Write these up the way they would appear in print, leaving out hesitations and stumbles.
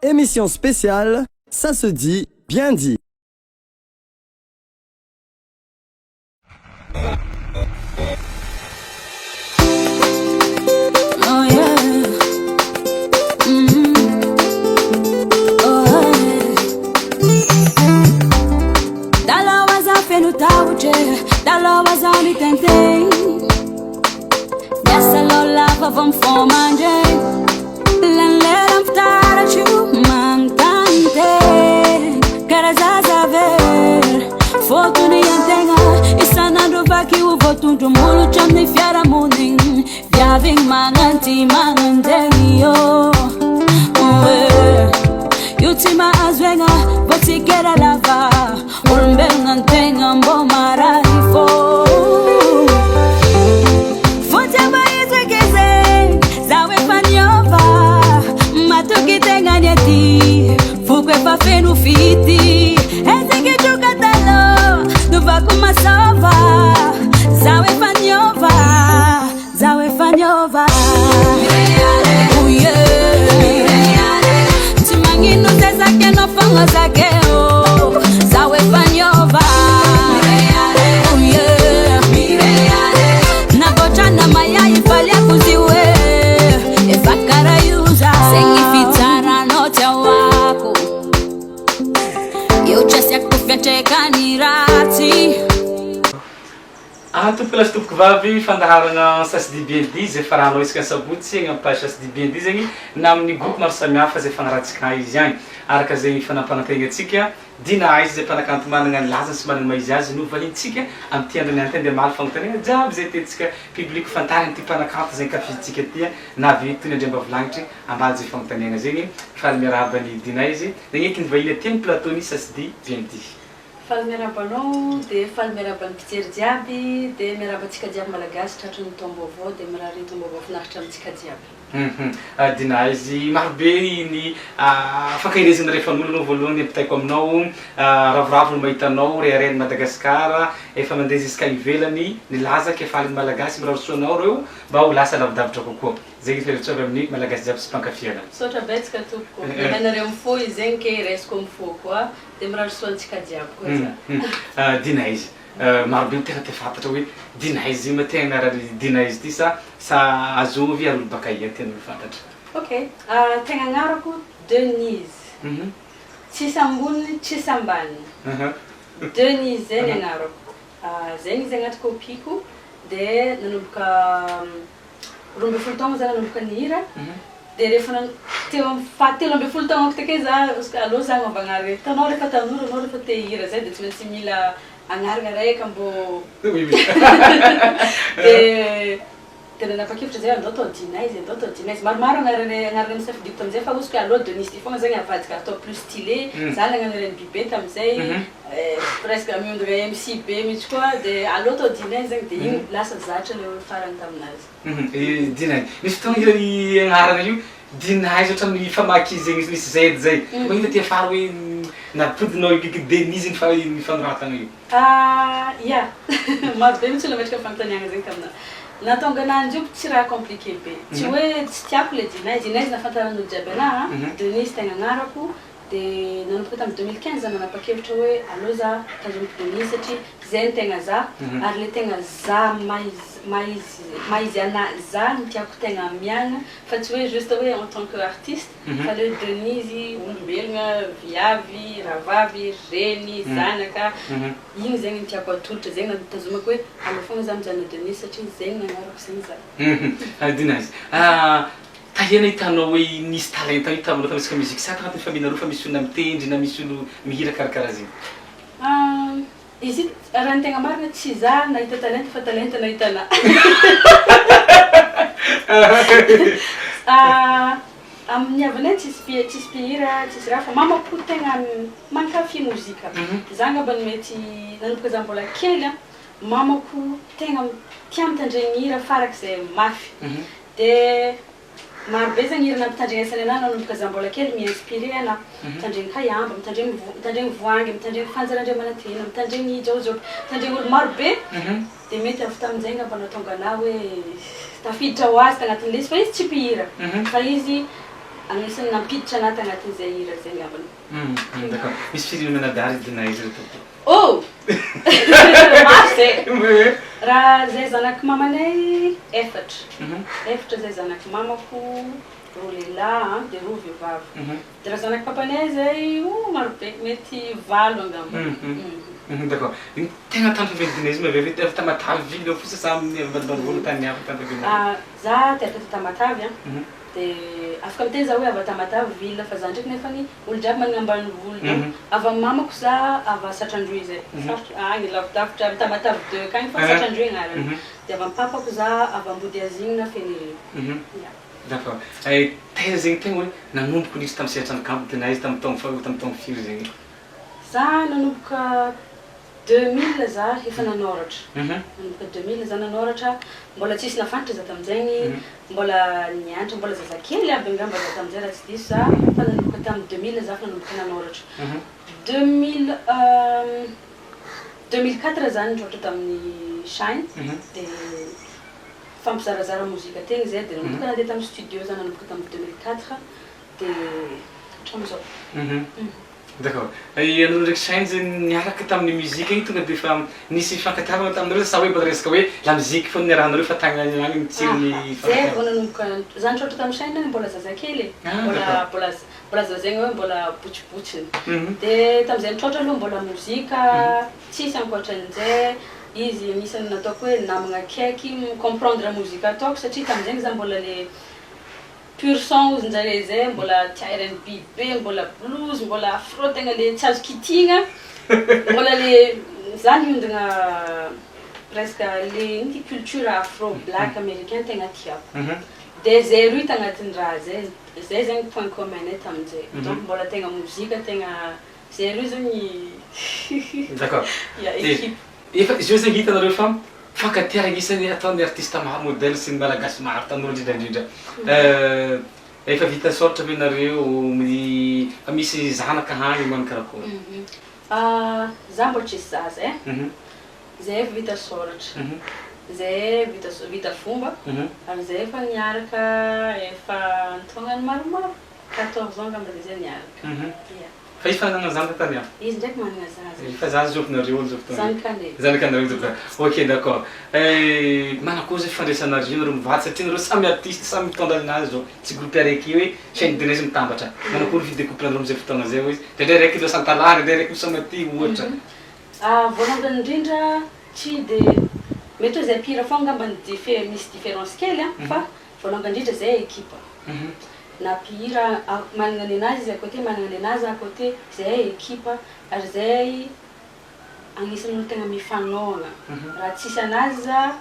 Émission spéciale, ça se dit, bien dit. Oh yeah. Mm. Oh yeah. Dalawa feno tahotra, dalawa za mitentegny. Miasa loha lava vao mifoha mandraigny. Lany lera amin'ny fitaratra io manontany tegna. Karaha zaza very, fôtony antegna isan'andro vakio voatondro molotra amin'ny fiarahamonigny. Viavigny magnanty magnantegny io. Oh, io tsy mahazo aigna vao tsy kera lava. Olombelogna antegna mbô marary fô. Fitiava izy eky zegny, zaho efa niova. Matoky tegna ny aty, foko efa feno fity. Ezeky troka talôha, novako masôva. Zaho efa niova, zaho efa niova. Oh yeah. Tsy magnino zay zakenao fogna zakeo. Zaho efa niova. Oh yeah. Navoatrana maya ifaliako izy hoe efa karaha io za. Zegny fitsaranao tsy ahoako. Io tsy asiako fiantraikany ratsy. Ah, tompoko lahy sy tompoko vavy, fandaharana Sasdi BND izay farahanao isaka sabotsy egny amin'ny page Sasdi BND zegny na amin'ny groupe maro samihafa izay fagnarahantsika izy agny. Araka izay fanampanantegna antsika, Dina Aiza izay mpanakanto managna ny lazany sy managna ny maha izy azy no vahintsika amin'ity andro niany ity andeha hamaly fagnontaniana jiaby izay tiantsika public fantariny ity mpanakanto izay ankafizintsika ity na avy toy ny andriambavilagnitry hamaly izay fagnontaniagna zegny. Faly miarahaba an'i Dina Aiza nagneky ny vahiny aty amin'ny plateau ny Sasdi BND. Faly miarahaba anao dia faly miarahaba ny mpijery jiaby dia miarahaba antsika jiaby Malagasy tratry ny taom-baovao dia mirary taom-baovao finaritra amintsika jiaby. Hum Dina izy maro be ny fankaherezana rehefa an'olo anao voalohany ampitaiko aminao ravoravo ny mahita anao reharehan'i Madagascar efa mandeha jusqu'à ivelany nilaza ke faly ny Malagasy mirary soa anao reo mba ho lasa lavidavitra kokoa zegny firariantsoa avy amin'ny Malagasy jiaby sy mpankafy anao. Misaotra betsaka tompoko, nalainareo amin'ny fo izy zegny ke raisiko amin'ny fo koa dia mirary soa antsika jiaby koa za. Dina izy maro be ny tegna te fantatra hoe Dina izy ma tegna anaran'i Dina izy ty sa sa azovy ary olo baka aia tian'olo fantatra. Ok, tegna agnarako Denise, tsisy amboniny tsisy ambaniny, Denise zay ny agnarako, zegny izy agnaty copie-ko de nanomboka 12 taogno za nanomboka nihira, de rehefa nan- teo amin'ny faha 13 taognako takeo za aleo za agnova agnarana, hitanao rehefa tanora anao rehefa te hihira zay de tsy maintsy mila agnarana raika mbô de de nanapa-kevitra zay andao atao Dinaizy, andao atao Dinaizy, maromaro agnarana agnarana nisafidiko tamin'izay fa ozy ko aleo Denise ty fogna zegny avadika atao plus stylé, za nagnano RnB be tamin'izay presque miondrona MC be mihitsy koa de aleo atao Dinaizy zegny de igny lasa zatra le olo farany taminazy. Dinaizy, misy fotoagna hira i agnarana io Dinaizy ohatran'ny famaky zegny misy Z zay, magnino aty afara hoe nampodinao io Denise ny fa- ny fanoratana io? Ya, maro be mihitsy olo nametraka fanontaniagna zegny taminah. Nahatonga ananjy io tsy raha compliqué be, tsy hoe tsy tiako le Dinaizy, Dinaizy nahafantaran'olo jiaby anah, Denise tegna agnarako, de nanomboka tamin'ny 2015 za nanapa-kevitra hoe aleo za tazomiko Denise satria zay no tegna za, ary le tegna za maha izy maha izy maha izy anah za no tiako tegna amiagna fa tsy hoe juste hoe en tant que artiste fa le Denise olombelogna, viavy, rahavavy, reny, zanaka, igny zegny no tiako atolotra, zegny no nitazomako hoe aleo fogna za mijanona Denise satria zegny ny agnarako zegny za. Denise, tahiana hitanao hoe nisy talenta io taminao tamin'ny resaka musique sa tagnatin'ny famille-nareo fa misy olona mitendry na misy olo mihira karakaraha zegny? Izy io raha ny tegna marina tsy za nahita talenta fa talenta nahita anah. Amin'ny havanay tsisy mpi- tsisy mpihira tsisy raha fa mamako tegna mankafy mozika. Za angamba no mety nanomboka za mbola kely an, mamako tegna tia mitandregny hira farak'izay mafy. De maro be zegny hira nampitandregnesany anah nanomboka za mbola kely mi-inspirer anah. Mitandregny Kaiamba, mitandregny vo- mitandregny Voahangy, mitandregny Fanja Randriamanantena, mitandregny Jaojoby, mitandregny olo maro be. De mety avy tamin'izay angamba nahatonga anahy hoe tafiditra ho azy tagnatin'ilay izy, fa izy tsy mpihira, fa izy agnisan'ny nampiditra anahy tagnatin'izay hira zay angambany. D'accord. Misy firy mianadahy ry Dinaïs ry tompoko? Oh! Maro zay! Raha zay zanak'i mamanay efatra. Efatra zay zanak'i mamako, roa lehilahy an, de roa vehivavy. De raha zanak'i papanay zay, oh maro be, mety valo angamba. D'accord. Ny tegna tany fiveziveziana ve avy avy Tamatave ville eo fotsiny sa amin'ny ambanimbanivohitra tany hafa tany fivezivezena? Za teraka aty Tamatave an, de afaka miteny za hoe avy a Tamatave ville fa za ndraiky nefany olo jiaby managna ambanivolo donc avy amy mamako za avy a Satrandroy zay, faritra agny lavidavitra amy Tamatave deux akagny fa Satrandroy agnarany, de avy amy papako za avy Ambodihazignina Fenerivo. Ya. D'accord. Taiza zegny tegna hoe nanomboka niditra tamy sehatra ny kanto de naiza tamy taogno faharoa tamy taogno firy zegny? Za nanomboka 2000 za efa nanoratra, nanomboka 2000 za nanoratra, mbola tsisy nafantatra za tamin'izegny, mbola nianatra, mbola zazakely aby angamba za tamin'izay raha tsy diso za, fa nanomboka tamin'ny 2000 za fa nanomboka nanoratra. 2000, 2004 za nitrôtra tamin'ny Shine, de fampizarazara mozika tegny zay, de nanomboka nandeha tamin'ny studio za nanomboka tamin'ny 2004, de hatramizao. D'accord. Ianareo ndraiky Shine zegny niaraka tamin'ny musique igny tonga de efa nisy fifankatiavana taminareo sa hoe mbola resaka hoe la musique foana niarahanareo fa tagny agny ny tsirony Zay vao nanomboka za nitrôtra tamin'ny Shine mbola zazakely e, mbola mbola mbola azo lazaigna hoe mbola botsibotsiny. De tamin'izay nitrôtra aloha mbola mozika, tsisy ankoatran'izay, izy anisan'ny nataoko hoe namagna akaiky mi-comprendre mozika ataoko satria tamin'izay za mbola le pur sang ozy njare zay, mbola tia R&B be, mbola blues, mbola afro tegna le tsy azo kitihina, mbola le za niondagna presque le ino ty culture afro black américain tegna tiako, de zay roy tagnatin'ny raha zay, zay zegny point commun nay tamin'izay, donc mbola tegna mozika tegna zay roy zegny. D'accord. Ya, équipe. Efa izy io zegny hitanareo fa mifankatia agnisan'ny ataon'ny artiste maro modèle sy ny malagasy maro tanora indrindrandrindra. Efa vita soratra ve nareo ny fa misy zanaka hagny man karakory? Za mbola tsisy zaza e. Zay efa vita soratra. Zay vita vita fomba ary zay efa niaraka efa an-taonany maromaro, 14 ans angamba zay zay niaraka. Ya. Fa izy fa nanana zanaka tany hafa? Izy ndraiky manana zaza. Fa zaza zovinareo zao fotoana? Zanakanay. Zanakanareo zao fotoana. Ok, d'accord. Manakory zay fifandraisanareo nareo mivady satria nareo samy artiste, samy mitondra ninazy zao. Tsy groupe araiky hoe chaîne de mitambatra. Manakory vie de couple anareo amizay fotoana zay hoe indraindray raiky lasa an-talà, indraindray raiky misoma aty ohatra. Voalohany indrindra tsy de mety hoe zay mpihira foagna angamba ny misy différence kely a, fa voalohany indrindra zay équipe. Na mpihira manana ny anazy izy à côté, manana ny anazy à côté, zay équipe ary zay agnisan'ny olo tegna mifanohagna. Raha tsisy anazy za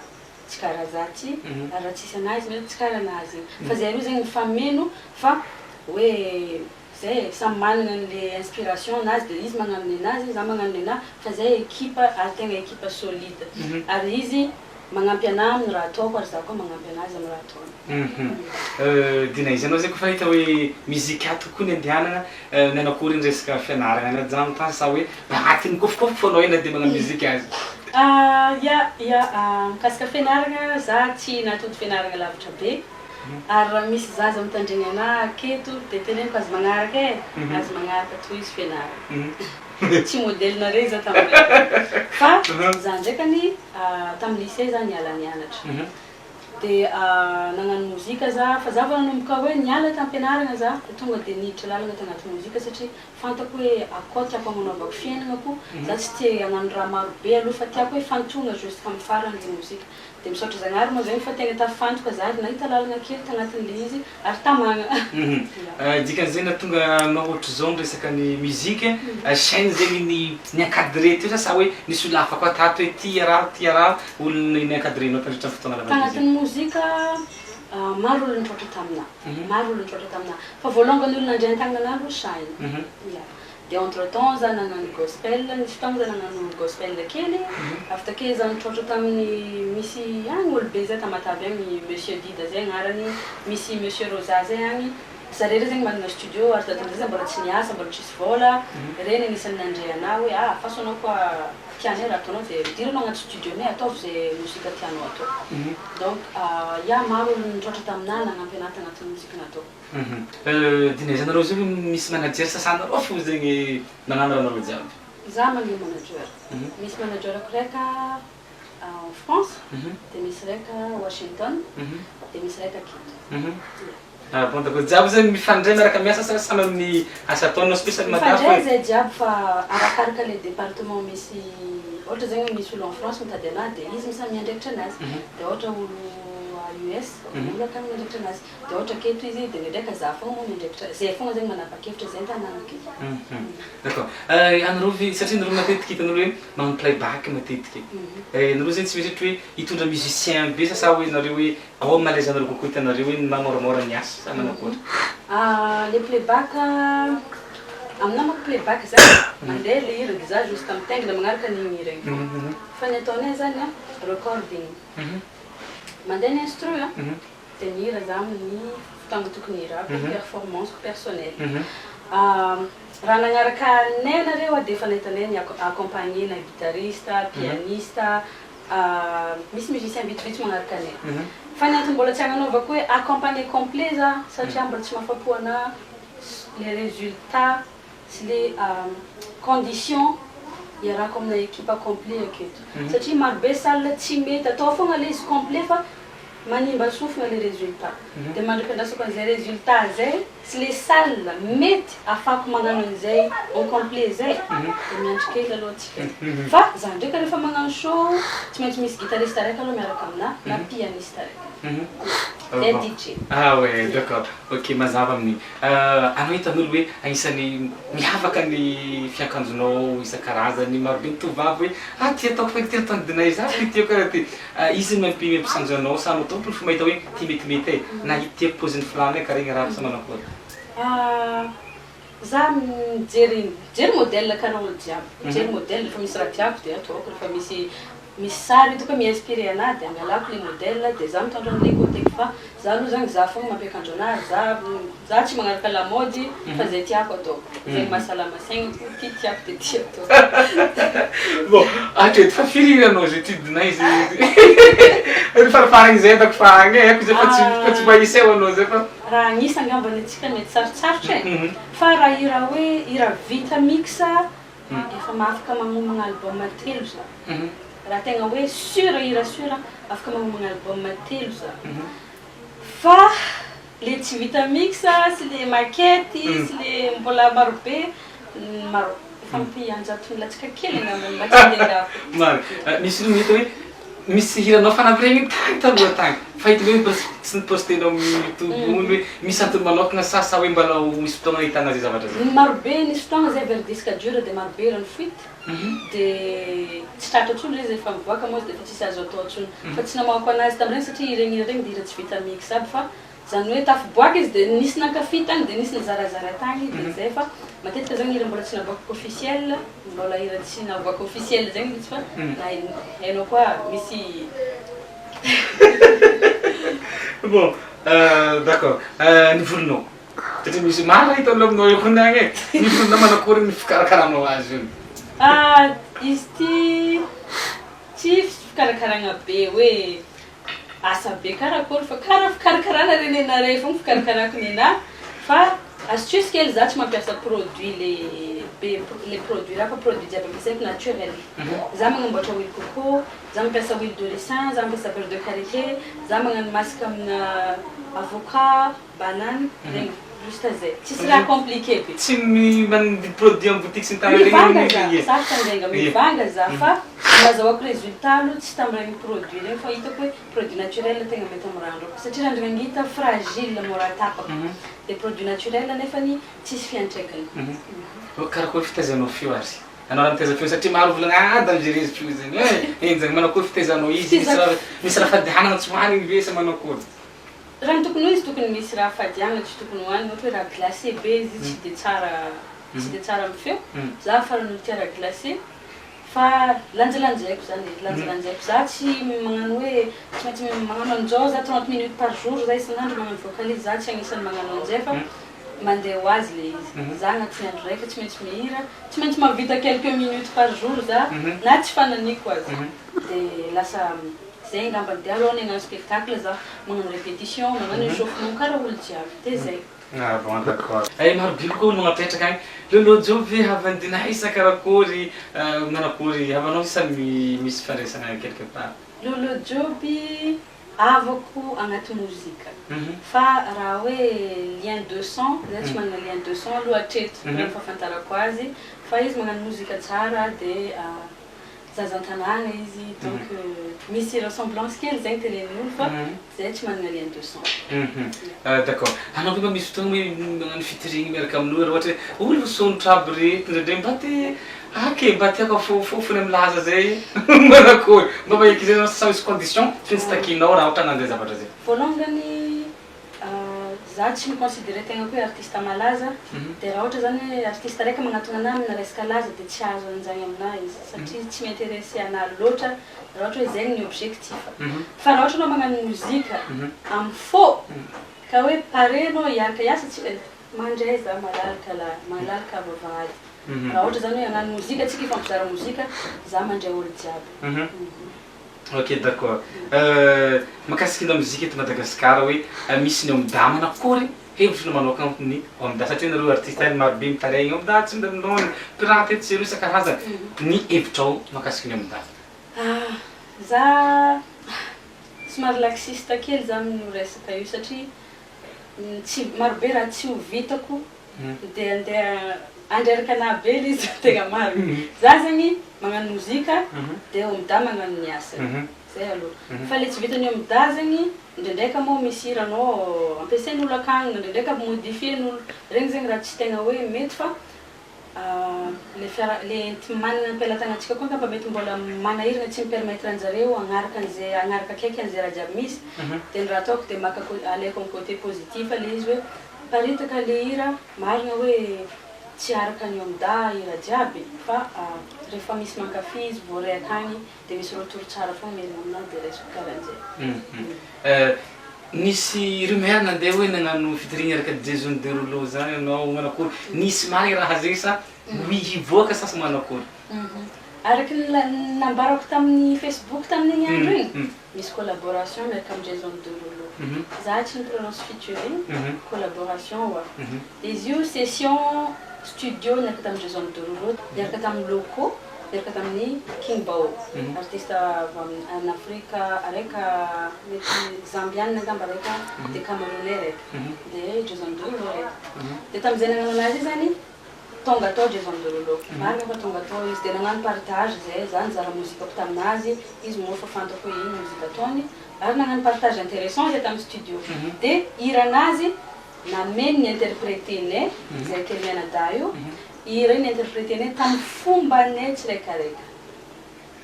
tsy karaha za ty, ary raha tsisy anazy mety tsy karaha anazy. Fa zay roa zegny mifameno fa hoe zay samy manana an'le inspiration anazy, de izy magnano ny anazy, za magnano ny anahy, fa zay équipe ary tegna équipe solide. Ary izy magnampy anahy amin'ny raha ataoko ary za koa magnampy anazy amin'ny raha ataony. Dina izy anao zay kofa hita hoe muzika tokoa ny andehanana, nanakory ny resaka fianarana najano tany sa hoe agnatiny kofokofo fô anao na de magnano muzika azy? Ya, mikasika fianarana za tsy natody fianarana lavitra be, ary raha misy zaza mitandregny anahy aketo de teneniko azy magnaraka e, azy magnaraka tohizo fianarana. Tsy modelinareo za tamin'ireny fa za ndraikany tamin'ny lycée za niala nianatra, de nagnano mozika za, fa za vao nanomboka hoe niala tam-pianarana za de tonga de niditra lalana tagnaty mozika satria fantako hoe akao tiako hagnanaovako fiaignanako, za tsy tia hagnano raha maro be aloha fa tiako hoe fantogna jusqu'à amin'ny farany le mozika. De misaotra Zagnahary moa zegny fa tegna tafifantoka za ary nahita lalana kely tagnatin'le izy ary tamagna. Dikan'izay nahatonga anao ohatr'izao ny resaka ny musique, chaîne zegny ny ni-encadré teo sa hoe nisy olo hafa koa tato hoe ty araho, ty araho, olo ni-encadrenao tandritra ny fotoagna lava be zegny? Tagnatin'ny mozika maro olo nitrôtra taminahy, maro olo nitrôtra taminahy, fa voalongany olo nandray an-tagnana anahy aloha Shine. Ya. De entre temps za nagnano gospel, nisy fotoagna za nagnano gospel kely, avy take za nitrôtra tamin'ny misy agny olo be zay Tamatave agny, Monsieur Dida zay agnarany, misy Monsieur Rosa zay agny. Zare reo zegny manana studio ary za tamin'izay mbola tsy niasa, mbola tsisy vôla, regny anisan'ny nandray anahy hoe ah faso anao koa tianay raha ataonao de midira anao agnaty studio-nay ataovy zay mozika tianao atao. Donc ya, maro olo nitrôtra taminahy nagnampy anahy tagnatin'ny mozika nataoko. Dina, izy anareo zao misy manager sa anareo fo zegny magnano raha anareo jiaby? Za manana manager. Misy manager-ko raika en France, de misy raika Washington, de misy raika aketo. Ah bon, d'accord. Jiaby zegny mifandray miaraka miasa sa samy amin'ny asa ataonao spécial madame? Mifandray zay jiaby fa arakaraka le département misy. Ohatra zegny misy olo en France mitady anahy de izy misy miandraikitra anazy, de ohatra olo a US olo akagny miandraikitra anazy, de ohatra aketo izy de ndraindraiky za fogna moa miandraikitra, zay fogna zegny manapa-kevitra zay an-tanàna aketo. D'accord. Anareo ve, satria nareo matetiky hitanareo hoe magnano playback matetiky. Nareo zegny tsy mieritreritra hoe hitondra musicien be sa hoe nareo hoe ao malaise anareo kokoa hitanareo hoe mamoramora ny asa sa manakory? Ah, le playback, aminahy manko playback zany mandeha le hira de za juste mitaingina magnaraka an'igny hira igny fô. Fa ny ataonay zany a recording, mandeha ny instru a, de mihira za amin'ny fotoagna tokony hirako, performance personnelle. Raha nagnaraka anay nareo a de efa nahitanay ny accompagné na guitariste, pianiste, misy musicien vitsivitsy magnaraka anay. Fa ny antony mbola tsy agnanaovako hoe accompagné complet za satria mbola tsy mahafapo anahy le résultat sy le condition iarahako amina équipe complet aketo, satria marobe salle tsy mety atao foagna le izy complet fa manimba sofina le résultat. De mandra-piandrasako an'izay résultat zay sy le salle mety ahafahako magnano an'izay en complet zay, de miandry kely aloha atsika. Fa za ndraiky rehefa magnano show tsy maintsy misy guitariste raiky aloha miaraka aminahy na pianiste raiky de DJ. Ah ouais, d'accord. Ok, mazava amin'igny. Anao hitan'olo hoe agnisan'ny miavaka ny fiakanjonao isan-karazany, marobe ny tovovavy hoe ah ty ataoko fa ty ataon'i Dinah za ty tiako karaha ty. Izy mampisanjo anao sa anao tompony fo mahita hoe ty metimety e, na ity tiako paozin'ny filana e karaha igny raha sa manakory? Za mijery modèle karaha olo jiaby, mijery modèle rehefa misy raha tiako de ataoko, rehefa misy sary hitako hoe mi-inspiré anahy de angalako le modèle de za mitondra an'le côté. Fa za aloha zany za fogna mampiakanjo anahy, za tsy magnaraka la mode fa zay tiako ataoko, zay mahasalama saignako ty tiako de ty ataoko. Bon, hatreto fa firy hiranao zay ty Dinah izy ny farafarany zay hitako fa agny e, haiko zay fa tsy mahisa eo anao zay fa Raha agnisa angambany atsika mety sarotsarotra e, fa raha hira hoe hira vita mix efa mahafaka magnomagna album telo za. Raha tegna hoe sûr, hira sûr, afaka magnomagna album telo za. Fa le tsy vita mix sy le maquette sy le mbola marobe maro, efa ampy anjatony latsaka kely angambany mba tsy andeha lavitra. Maro. Misy olo mety hoe misy hiranao fanampy tagny taloha tagny fa hita hoe tsy nipostenao amin'ny YouTube ony hoe misy antony manokana sa hoe mbola misy fotoagna ahitana zay zavatra zay? Marobe, nisy fotoagna zay very disque dur de marobe raha ny fuite, de tsy tratra intsony izy efa mivoaka moa izy de efa tsisy azo atao intsony. Fa tsy namoahako anazy tamin'ireny satria ireny hira regny de hira tsy vita mix aby, fa zany hoe tafiboaka izy de nisy nankafy tagny de nisy nizarazara tagny de zay. Fa matetika zany hira mbola tsy navoakako officiel, mbola hira tsy navoaka officiel zegny izy fa na hainao koa misy. Bon, d'accord. Ny volonao satria misy maro hitanao aminao eo kony agny e, ny volonao manakory ny fikarakaranao azy io? Ah, izy ty tsy fikarakaragna be hoe asa be karakory fa karaha fikarakarana reny anare fogna fikarakarako ninahy. Fa astuce kely, za tsy mampiasa produit le be le produit raha fa produit jiaby ampiasaiko naturel. Za magnamboatra huile coco, za mampiasa huile de ricin, za mampiasa beurre de karité, za magnano masque amina avocat, banane regny, juste zay, tsisy raha compliqué be. Tsy mandidy produit amy boutique sy ny tariny Mivanga za. Regny? Sarotra andrainga, mivanga za fa nazahoako résultat aloha tsy tamin'ireny produit regny fa hitako hoe produit naturel tegna mety amy randrako satria randrana ngita fragile, mora tapaka, de produit naturel nefany tsisy fiantraikany. Karakory fitaizanao feo ary anao raha mitaiza feo, satria maro volagna ah dangereux feo zegny e, enjagna manakory fitaizanao izy, misy raha fadihanana tsy hoanigny ve sa manakory? Raha ny tokony ho izy, tokony misy raha fadiana tsy tokony hoanigny, ohatra hoe raha glacé be izy tsy de tsara, tsy de tsara amy feo. Za farany olo tia raha glacé fa lanjalanjaiko zany e, lanjalanjaiko. Za tsy magnano hoe tsy maintsy magnano an'izao za 30 minutes par jour za isan'andro magnano vocalise, za tsy agnisan'ny magnano an'izay fa. Mandeha ho azy le izy. Za agnatin'ny andro raika tsy maintsy mihira, tsy maintsy mahavita quelques minutes par jour za na tsy fananiko aza. De lasa zay angambany. De alohan'ny hagnano spectacle za magnano répétition, magnano échauffement karaha olo jiaby. De zay. Ah bon d'accord. Eh maro be koa olo magnapetraka agny, Lolo Joe ve havan'i Dinah sa karakory, manakory havanao sa misy fifandraisana quelque part? Lolo Joby havako agnaty mozika fa raha hoe lien de sang za tsy manana lien de sang aloha hatreto raha ny fahafantarako azy fa izy magnano mozika tsara de zaza an-tanàgna izy donc misy ressemblance kely zegny tenenin'olo fa zay tsy manana lien de sang. D'accord. Anao ve mba misy fotoagna hoe magnano featuring miaraka amin'olo raha ohatra hoe olo sonotra aby reto indraindray mba te aka e mba tiako afofofony amin'ny laza zay manakory mba mba ekizenao sa misy condition tsy maintsy takinao raha ohatra hagnano zay zavatra zay? Voalongany za tsy mi-considerer tegnako hoe artiste malaza de raha ohatra zany hoe artiste raika magnatona anah amina resaka laza de tsy azo anjagny aminah izy satria tsy mi-interesser anah loatra raha ohatra hoe zegny ny objectif. Fa raha ohatra anao magnano mozika amin'ny fô ka hoe pare anao hiaraka hiasa tsika mandray za malalaka lah, malalaka vavahady. Raha ohatra zany hoe hagnano mozika tsika hifampizara mozika za mandray olo jiaby. Ok d'accord. Mahakasiky ny lamozika eto Madagasikara hoe misy ny OMDA manakory hevitry ny manokana ny OMDA satria nareo artiste any maro be mitaraigny OMDA tsy mba milôny, pirate etsy sy eroa isan-karazany. Ny hevitrao mahakasiky ny OMDA? Ah, za somary laxiste kely za amin'io resaka io satria tsy marobe raha tsy ho vitako de andeha handreraka anah be le izy tegna marina. Za zegny magnano mozika de OMDA magnano ny asany, zay aloha. Fa le tsy vitan'ny OMDA zegny ndraindraika moa misy hiranao ampiasain'olo akagny, ndraindraika modifien'olo, regny zegny raha tsy tegna hoe mety fa Le fiara le enti-manana am-pelatanantsika koa angamba mety mbola manahirana tsy mi-permettre anjareo hagnaraka an'izay hagnaraka akaiky an'izay raha jiaby misy dia ny raha ataoko dia maka alaiko amin'ny côté positif le izy hoe miparitaka le hira marina hoe tsy araka ny OMDA hira jiaby fa rehefa misy mankafy izy voaray akagny dia misy retour tsara foagna merina aminahy dia raisiko karahan'izay. Nisy rumeur nandeha hoe nagnano featuring niaraka Jason Derulo zany ianao manakory nisy marigny raha zegny sa oui hivoaka sa sa manakory? Araky ny nambarako tamin'ny Facebook tamin'igny andro igny, misy collaboration miaraka amin'i Jason Derulo. Za tsy ni-prononce featuring, collaboration oa. Izy io session studio niaraka tamin'i Jason Derulo, niaraka tamin'i Locko, niaraka tamin'i King Bao, artiste avy any Afrika raika mety Zambiana angamba raika dia Camerounais raika dia Jason Derulo raika. Dia tamin'izay nagnano anazy io zany tonga tao Jason Derulo, marina fa tonga tao izy dia nagnano partage zay, za nizara mozikako taminazy, izy moa efa fantako hoe ino mozika ataony ary nagnano partage interessant zay tamin'ny studio dia hiranazy Nameno ny interpreter-nay, izay kely mianadahy io, hira io ni-interpreter-nay tamin'ny fombanay tsiraikaraika.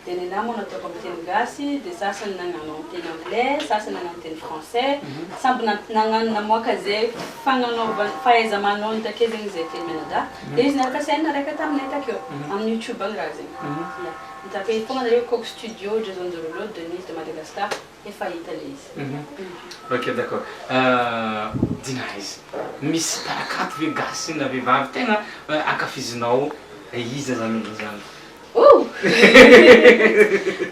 Dia nenahy moa nataoko amin'ny teny gasy, dia sasany nagnano amin'ny teny anglais, sasany nagnano teny français, samby nagnano namoaka izay fagnanaovany, fahaiza-manaony takeo zegny izay kely mianadahy. Dia izy niaraka scène raika taminay takeo, amin'ny youtube agny raha zegny. Ya. Mitaper foagna nareo Coke Studio, Jason Derulo, Denise de Madagascar. Efa hita le izy. Ok d'accord. Dina aiza? Misy mpanakanto ve gasy na vehivavy tegna ankafizinao iza zany olo zany? Ouh!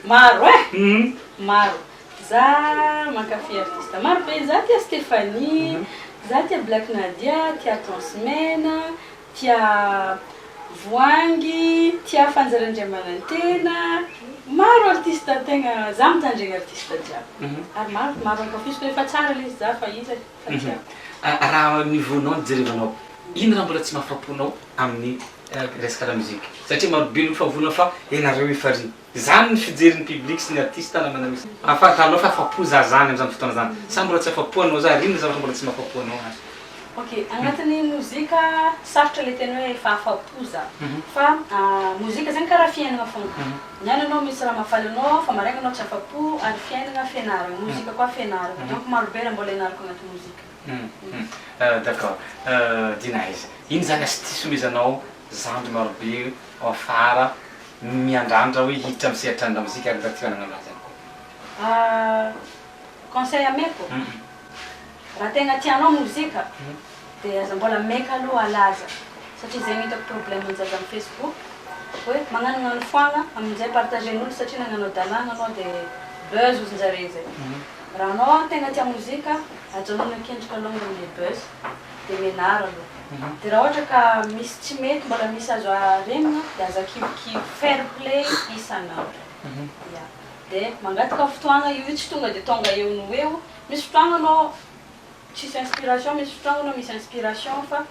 Maro eh! Maro. Za mankafy artiste maro be, za tia Stéphanie, za tia Black Nadia, tia Tence Mena, Tia Voahangy, tia Fanja Randriamanantena, maro artiste tegna za mitandregny artiste jiaby ary maro maro ankafiziko rehefa tsara le izy za fa iza e fa tiako. Raha niveau-nao no jerevanao, ino raha mbola tsy mahafapo anao amin'ny resaka lamozika? Satria marobe no mifavolana fa ianareo efa ry. Zany ny fijerin'ny public sy ny artiste namana misy. Ahafantaranao fa afapo za zany amzany fotoana zany. Sa mbola tsy afapo anao za ary inona zavatra mbola tsy mahafapo anao ary? Ok, agnatin'ny mozika sarotra le teny hoe efa afapo za fa mozika zegny karaha fiainagna fogna, niany anao misy raha mahafaly anao fa maraigna anao tsy afapo ary fiainagna fianaragna, mozika koa fianaragna donc maro be raha mbola ianarako agnaty mozika. D'accord, Dina aiza? Ino zany astuce omezanao zandry marobe ao afara Miandrandra hoe hiditra amin'ny sehatra ny lamozika ary mba tia hanana laza ihany koa. Conseil ameko? Raha tegna tianao mozika, De aza mbola maika aloha halaza satria zegny hitako problème ny zaza am Facebook hoe magnanognano foagna aminjay partagen'olo satria nagnano adalagna anao de buzz ozinjare zay. Raha anao tegna tia mozika, ajanony akendriky alongany le buzz de mianara aloha. De raha ohatra ka misy tsy mety mbola misy azo arenina de aza kivikivy, fair play isan'andro. Ya. De mangataka fotoagna io, io tsy tonga de tonga eo no eo, misy fotoagna anao tsisy inspiration, misy fotoagna anao misy inspiration fa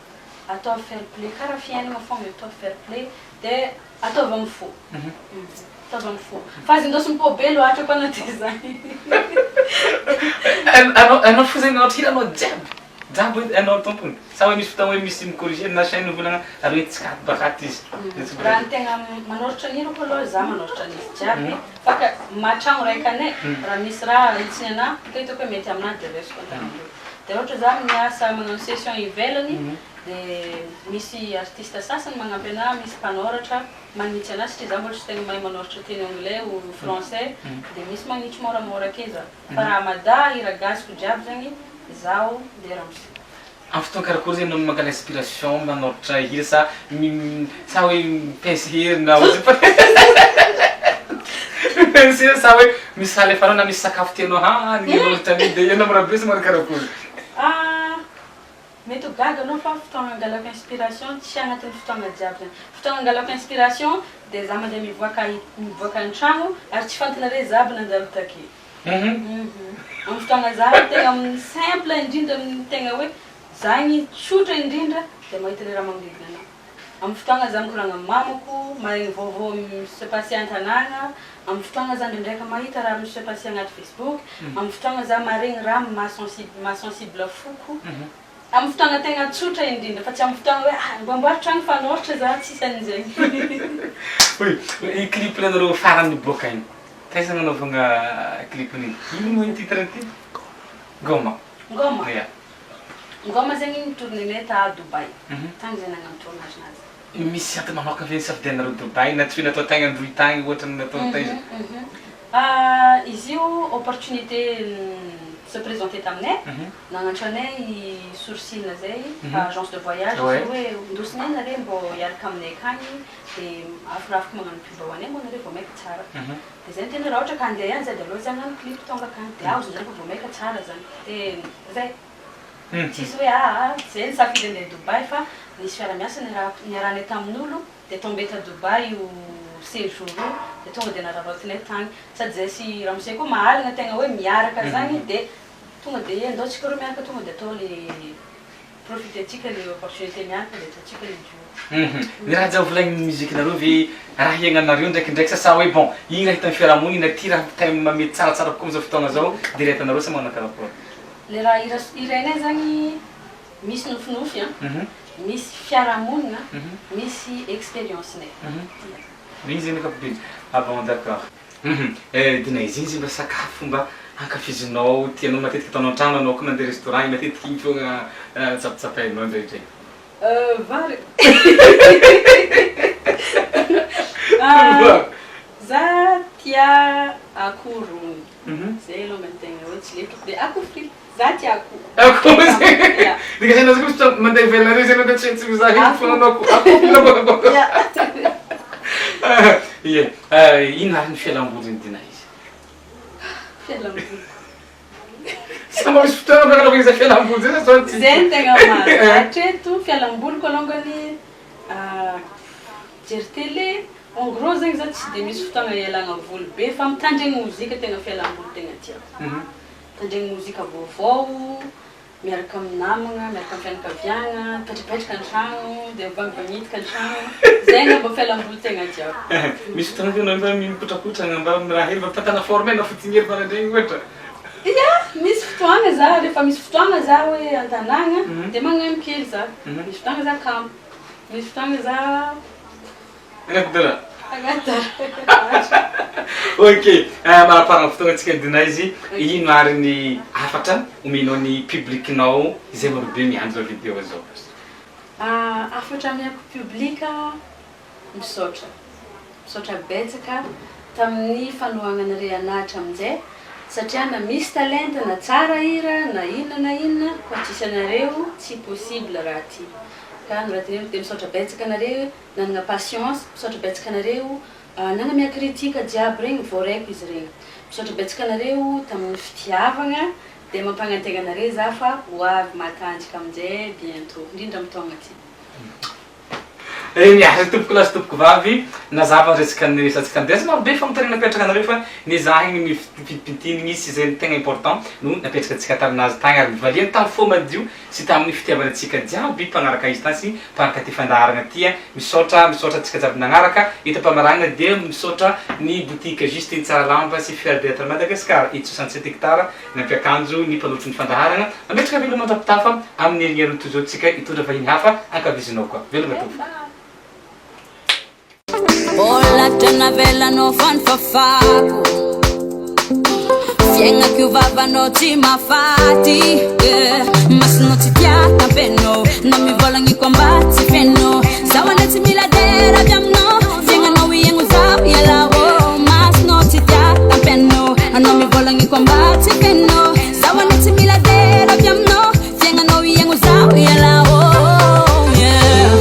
ataovy fair play karaha fiainagna fogna io, ataovy fair play de ataovy amin'ny fo. Ataovy amin'ny fo. Fa aza indaosin'ny pô be loatra koa anao de zany. Anao anao fo zegny nanao hiranao jiaby jiaby hoe anao tompony sa hoe misy fotoagna hoe misy mi-corriger na chaîne mivolagna ary hoe tsy katy bakaty izy. Raha ny tegna manoratra ny hirako aloha za manoratra an'izy jiaby fa ka mahatragno raiky anay raha misy raha ahitsiny anahy ka hitako hoe mety aminahy de raisiko an-tanandreo. De raha ohatra za miasa magnano session ivelany de misy artiste sasany magnampy anahy, misy mpanoratra magnitsy anahy satria za mbola tsy tegna mahay manoratra teny anglais ou français de misy magnitsy môramôra ake za. Fa raha Mada hira gasiko jiaby zegny zaho de ramose. Amin'ny fotoana karakory zegny anao mangala inspiration manoratra hira sa sa hoe mi-pince hery na mi-pince hery sa hoe misy raha alefanao na misy sakafo tianao hanigny manoratra an'igny de ianao mirabe sa manao karakory? Mety ho gaga anao fa fotoagna angalako inspiration tsy agnatin'ny fotoagna jiaby zany. Fotoagna angalako inspiration de za mandeha mivoaka mivoaka ny tragno ary tsy fantinareo za aby nandalo take. Amin'ny fotoagna za tegna amin'ny simple indrindra amin'ny tegna hoe za igny tsotra indrindra de mahita le raha magnodidina anah. Amin'ny fotoagna za mikoragna amin'ny mamako, maregny vaovao mi-se passer an-tanàgna, amin'ny fotoagna za ndraindraiky mahita raha mi-se passer agnaty Facebook, amin'ny fotoagna za maregny raha maha sensible maha sensible foko, amin'ny fotoagna tegna tsotra indrindra fa tsy amin'ny fotoagna hoe ah mba amboary tragno fa anôratra za tsisy an'izegny. Oui, i clip nanareo farany niboaka igny, taiza nanaovagna clip n'igny? Ino moa titre ty? Ngôma. Ngôma? Ya. Ngôma zegny ni-tourner-nay ta Dubaï, tagny zay nagnano tournage-nazy. Misy antony manokana ve nisafidianareo Dubaï na tsy hoe natao tagny Androy tagny ohatra ny natao taiza? Izy io opportunité se présenter taminay, nagnantso anay i Sourcine zay, agence de voyage, izy io hoe indosinay nareo mbô hiaraka aminay akagny de afirafiko magnano pub ho anay moa nareo vao maika tsara. De zay niteny hoe raha ohatra ka handeha ihany zay de aleo zay hagnano clip tonga akagny de azo zany fa vao maika tsara zany de zay. Tsisy hoe aa zay nisafidy andeha Dubaï fa nisy fiara-miasa niarahako niarahanay tamin'olo de tombé ta Dubaï io séjour io de tonga de nararaotinay tagny sady zay sy ramose koa mahalagna tegna hoe miaraka zagny de tonga de andao tsika reo miaraka tonga de atao le profiter tsika le opportunité miaraka de ataontsika le duo. Ny raha jiaby volagnin'ny musique-nareo ve raha hiaignanareo ndraikindraiky sa sa hoe bon igny raha hitan'ny fiarahamonina ty raha thème mety tsaratsara kokoa amizao fotoagna zao de raha hitanareo sa manao karakory? Le raha hira hirainay zagny misy nofinofy an, misy fiarahamonina, misy expérience-nay. Igny zegny ankapobeny. Ah bon d'accord. Dina izy igny zegny mba sakafo mba ankafizinao, tianao matetiky ataonao an-tragno anao koa mandeha restaurant igny matetiky igny foagna tsapatsapainao indraindray. Vary. Za tia akoho rony. Zay alongany tegna hoe tsy lefiko de akoho frity. Za tia akoho. Akoho zegny. Ya. Dika zany azo koa mandeha ivelany regny zany anao tsy tsy mizaha hely fa manao akoho akoho. Ya. Ie. Ino ary ny fialambolin'i Dina izy? Fialamboliko. Sa mba misy fotoana mba izay fialamboly zay sa sao tsy. Zay no tegna marina. Hatreto fialamboliko alongany mijery télé. En gros zegny za tsy de misy fotoagna ialagna voly be fa mitandregny mozika tegna fialamboly tegna tiako. Mitandregny mozika vaovao, miaraka amin'ny namagna, miaraka amin'ny fianakaviagna, mipetrapetraka an-tragno de mivangivagnitika an-tragno, zay angamba fialamboly tegna tiako. Misy fotoagna ve anao mba mikotrakotragna mba miraha hely mba mitantana forme na fotsiny hely maraindraigny ohatra? Ya, misy fotoagna za rehefa misy fotoagna za hoe an-tanàgna de magnano kely za, misy fotoagna za kamo, misy fotoagna za Agnaty Agnaty Ok, maraparana fotoagna antsika Dina izy, ino ary ny hafatra omenao ny public-nao izay marobe miandry zao vidéo zao? Hafatra amiako public, misaotra, misaotra betsaka tamin'ny fanohagnanare anah hatramin'izay. Satria na misy talenta na tsara hira na inona na inona koa tsisy anareo tsy possible raha ty. Ka ny raha teneniko dia misaotra betsaka anareo nanagna patience, misaotra betsaka anareo nanamia critique jiaby regny voaraiko izy regny. Misaotra betsaka anareo tamin'ny fitiavagna dia mampagnantegna anareo za fa ho avy matanjaka aminjay bientôt indrindra amin'ny taogna ty. Eny ary tompoko lahy sy tompoko vavy, nazava ny resaka niresatsika andeha, maro be fanontaniana napetraka anareo fa nezahiny ny fimpintinigny sy izay tegna important no napetraka antsika taminazy tagny ary nivaliany tamin'ny fo madio sy tamin'ny fitiavana antsika jiaby mpanaraka izy tany sy mpanaraka ty fandaharagna ty a, misaotra misaotra antsika jiaby nagnaraka, eto am-pamaragna dia misaotra ny boutique Justine Tsaralamba sy Fier d'etre Madagascar eto 67 hectares Nampiakanjo ny mpanolotry ny fandaharana, mametraka veloma mandra-pitafa amin'ny herin'ny toy izao tsika hitondra vahiny hafa ankavizinao koa. Veloma tompoko. Olatra navelanao fa nifafako Fiaignako io vavanao tsy mahafaty eh. Masonao tsy tia tampenao Na mivolagna mba tsy feno Zaho anie tsy mila dera avy aminao Fiaignanao ihaigno zaho ialao Masonao tsy tia tampenao Anao mivolagna mba tsy feno Zaho anie tsy mila dera avy aminao Fiaignanao ihaigno zaho ialao yeah.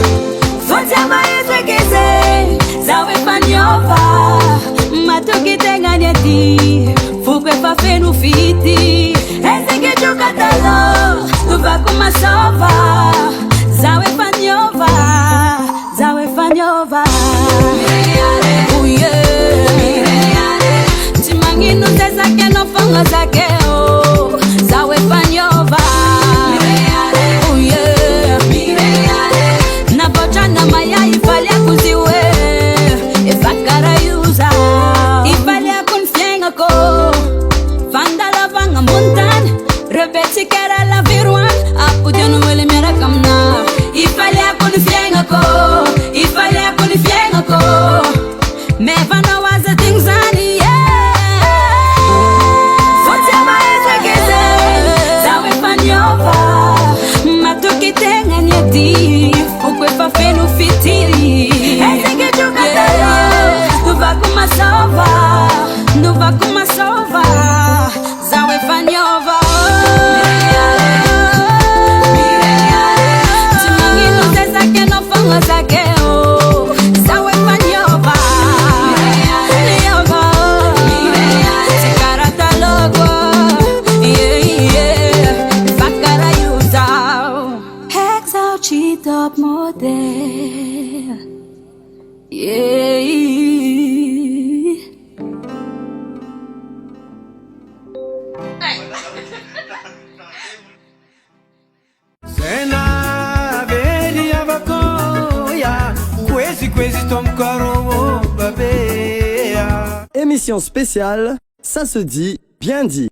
Vonjy mahetraka izay Zaho efa niova Matoky tegnany aty Foko efa feno fity Ezeky troka taloha Tovako masova Zaho efa niova Zaho efa niova Oh yeah Tsy magnino zay zakenao fogna zakeo Zaho efa niova Oh yeah Navoatra na maya ifaliako izy hoe Efa karaha io za Ifaliako ny fiaignako Fandalavagna ambony tany Rebetsika raha laviroany Apodiano hely miaraka amina Ifaliako ny fiaignako Ifaliako ny fiaignako Mevanao aza digno zany yeah Vonjy mahetraka izay Zaho efa niova Matoky tegnany aty Foko efa feno fity Ezeky troka taloha Novako mazava Novako mazava Zaho efa niova Tsy magnino zay zakenao fogna zakeo Zaho efa niova Niova Tsy karaha taloha Yeah yeah Efa karaha io zaho Haiko zaho tsy top model Yeah. Zena very avakoya Kwezi kwezi tomkaro babea Émission spéciale, ça se dit, bien dit.